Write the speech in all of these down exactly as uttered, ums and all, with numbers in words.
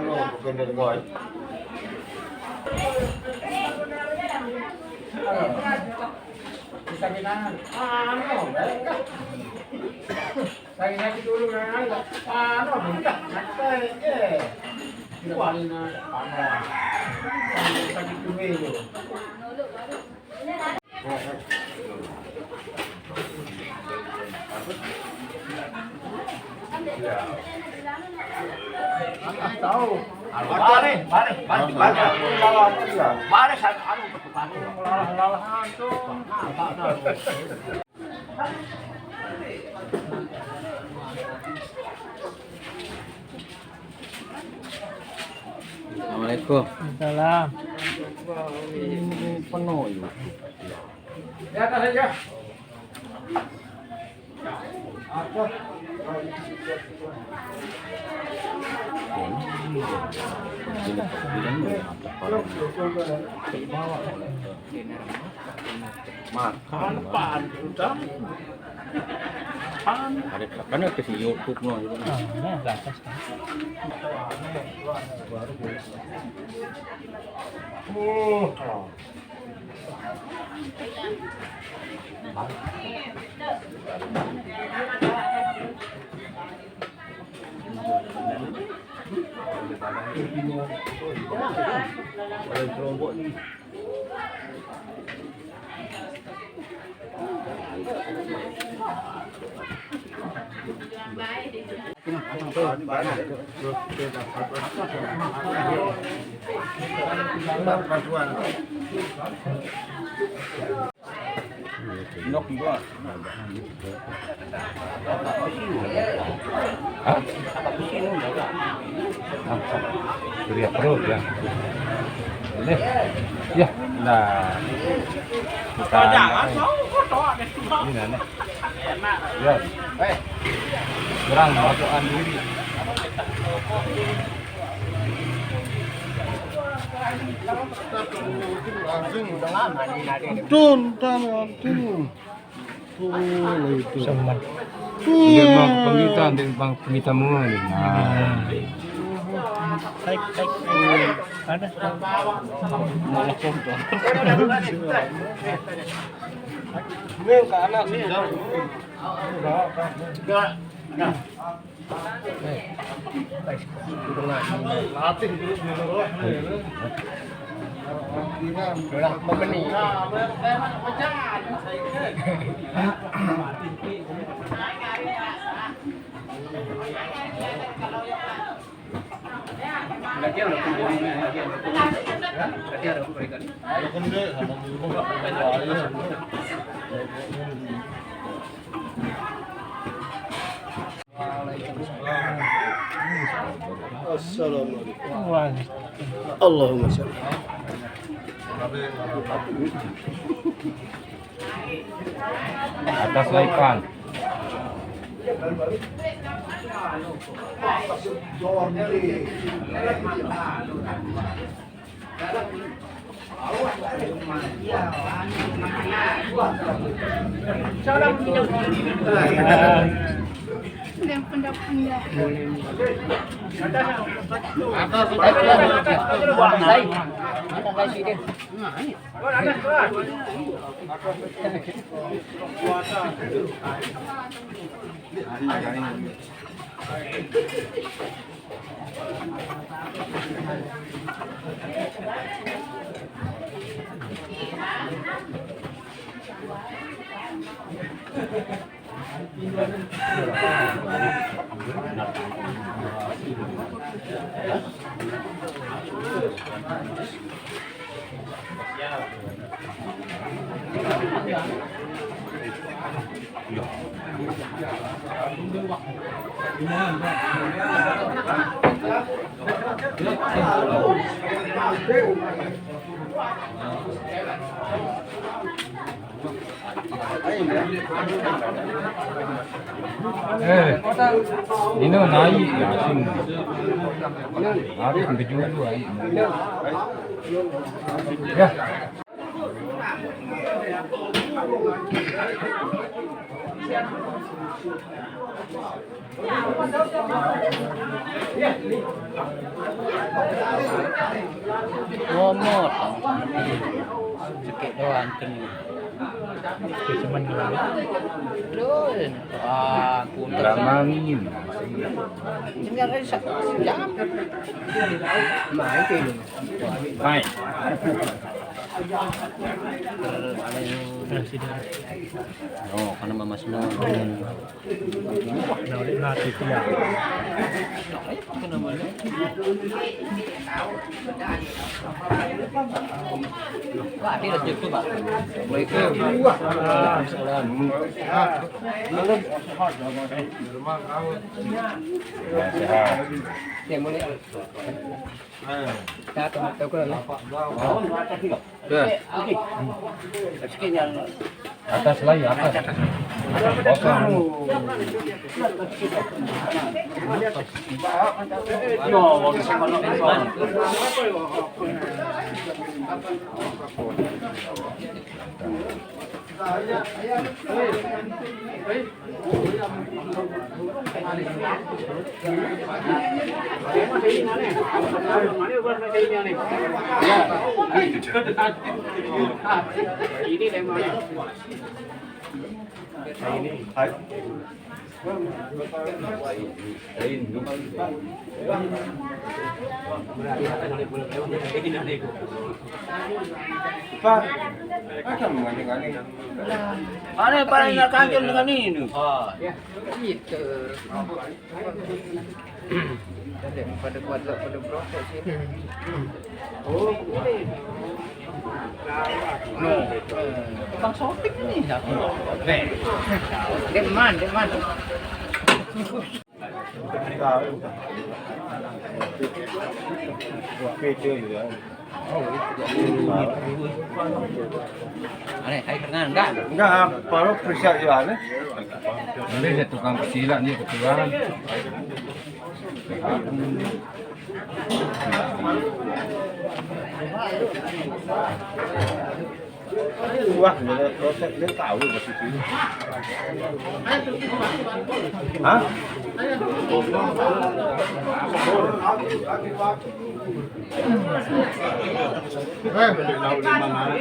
Bukan dari kau. Kita bilang, anu, saya lagi dulu, nah, anu, bentar, nanti, eh. Wah, ini, anu, sakit dulu. Tahu. Bare, bare, bare, bare. Bare, anu, anu, lalahan tuh. Assalamualaikum. Salam. Ini penuh itu. Di atas aja. Makan. Pan, pan, udang. Pan. Ada kapan ke si YouTube no gitu. Ah, ya, di atas kan. Hmm. Nok juga. Hah? Nah, curiga perut ya. Ini. Ya, nah. Kita ini, nah, nih. Ya. Eh, kurang masukan dulu. Tun, tun, tun. Tun, itu. Semen. Iya, bang, pengita, bang, pengita semua nih. Nah. Baik, baik. Ada. Malah contoh. Ini ke anak sih. Enggak. Nah. Latih dulu, dulu. Udah memenuhi. Assalamualaikum. Allahumma shalli. Atas laipan. Eh, ini naik ya, sini. Harus sampai dulu, ayo. Ya. Momot. Cekik doang kena. Itu cuman ngeluh. Aduh, ah, aku Lamangin. Ini ada satu jam. Main ke ini. Main. Ter-, ada yang Nah, sini. Oh, karena Mama Sina. Wah, nah, udah nanti dia. Wah, dia cukup, Pak. Assalamualaikum. Waalaikumsalam. Sehat. Ya, mulai. Nah, tuh, tuh, kurang. Tuh. Atas lagi, atas. Kosong. Pak, ada mengenai. Mana paling nak kantor dengan ini? Ah, ya. Gitu. Pada kuat tak pada berokok sih. Oh, ini. No. Bang Sotik ni. Nih. Dia man, dia man. Oke, cuy, ya. Aneh, hai, tengah, enggak? Enggak, baru periksa juga, aneh. Ini dia tukang kecilan, dia ketuaan. Wah, ini proses, ini tahu posisi. Hah?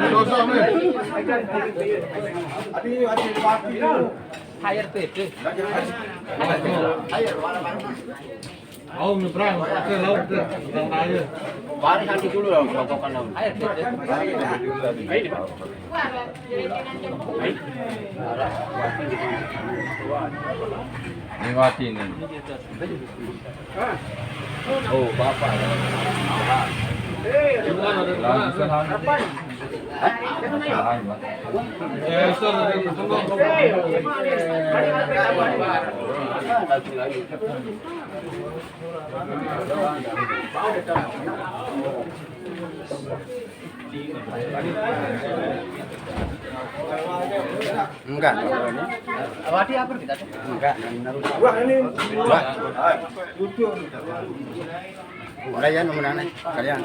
Eh, dosa, men. Air beda. Oh, nyebrang ke laut ke, nyebrang air. Mari nanti dulu lah, kokokan laut. Air beda. Lewati ini. Oh, Bapak. Langsung. Hah? Salah, Pak. Eh, Ustaz, ada yang bertemu. Enggak. Awadi apa kita? Enggak. Wah, ini. Wah. Udah ya, nomor aneh. Kalian.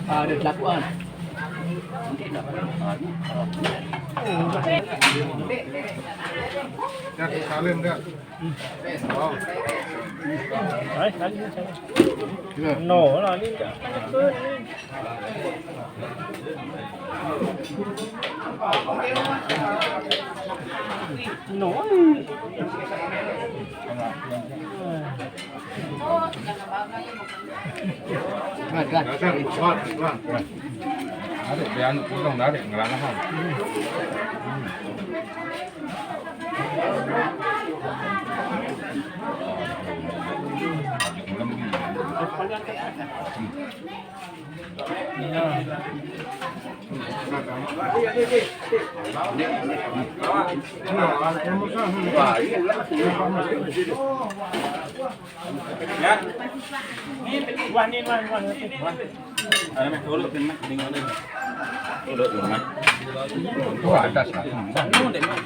Ada kelakuan. Ya, salim dah. Hai, salim, salim. No lah ni. No. Ada, dia anu pulang dari ngelanahan. Wah, ni, wah, wah, wah. Ada meh, dulu, pin, meh, dingin, dulu, dulu, meh. Itu atas, lah. Dulu, deh, meh.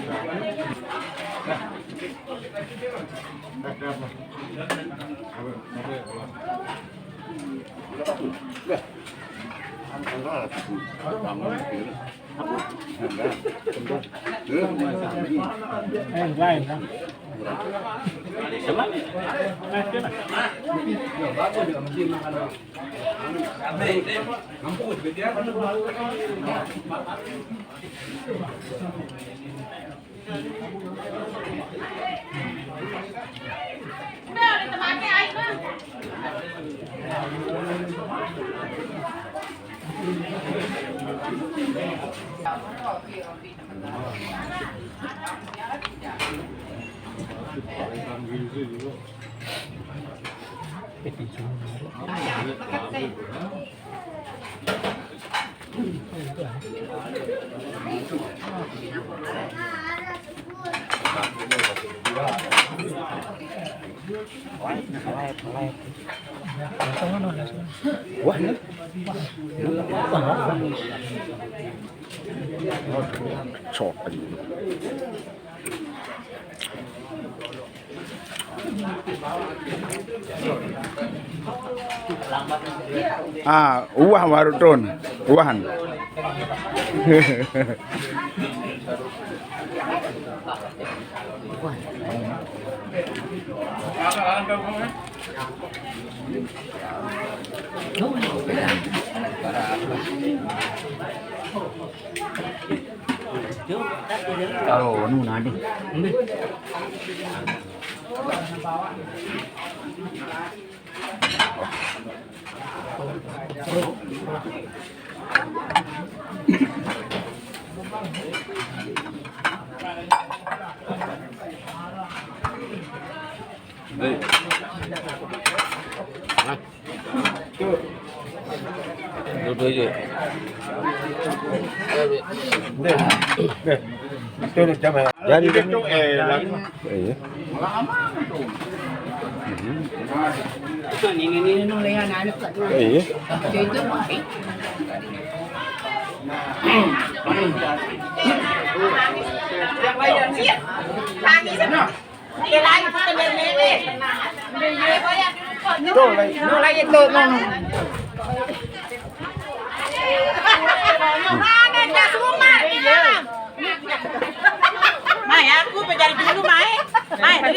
Wah, ini. Cok aja. Ah, uwah baru turun. Uwahan. Oh, anu nadi. Dua-dua je. Jadi, eh, lagi. Iya. Ini, ini, ini, ini, ini, ini. Iya. Tuh, lagi, no, lagi tuh, no, no.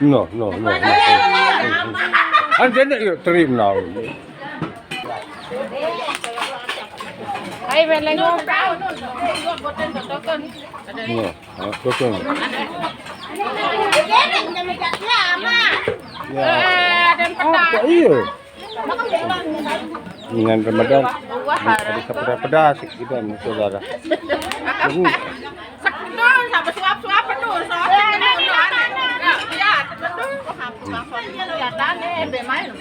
No, no, no, no. Kan dene yo terima. Ai, ben lagi. No, ah, betul. Ya. Eh, ada yang apa iya? Dengan Ramadan, ada pedas-pedas gitu, saudara. Ini. Betul, sampai suap-suap betul. Soalnya kan, ya, betul. Kelihatannya, be main.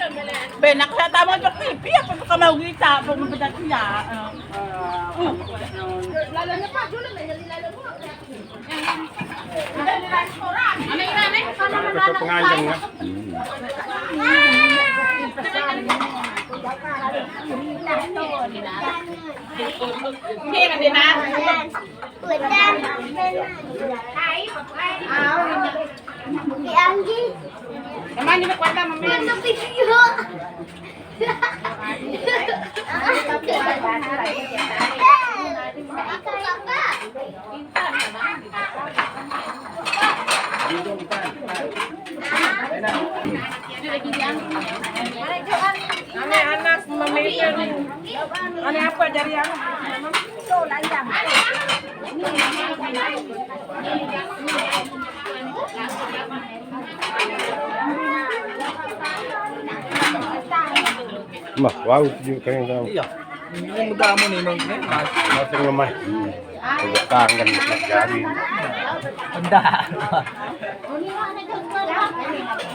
Benak saya tamu untuk pipi apa tuh kamu kita, apa bedak dia. Lalu Pak Jul, lalu. Ada penganjeng, ya. Yang mana ini kuat sama. Ane anak memimpin. Ane apa jari anak? Mah, wau tujuh kali yang tahu. Iya. Ini muda mu nih, Mang, nih, Mas. Masih lemah. Hmm. Agak kangen, Mas, jari. Enggak.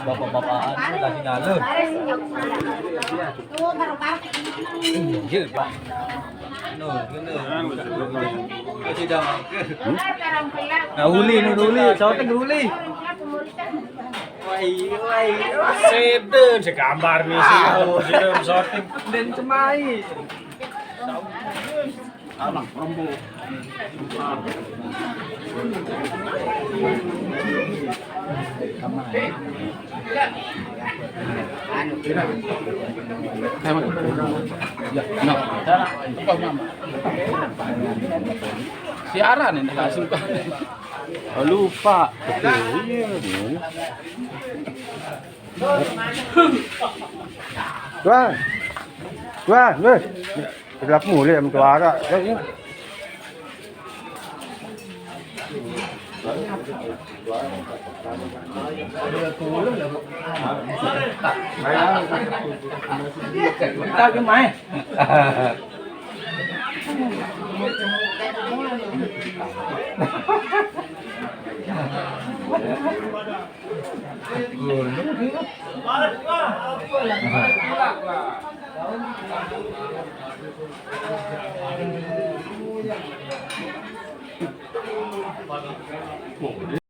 Bapak-bapakan itu kasih ngaluh. Iya, Pak. No, no. Kasih dah, Mang. Hmm? Nah, uli, no, uli. Sawatnya uli. Wai, wai. Seden segambar nih sih. Ah. Seden syuting. Dan cemai. Anak perempuan. Ya, no. Siaran ini langsung. Oh, lupa. Betul, iya. Wah. Wah, weh. Gelap mulai sama suara. Kita ke main.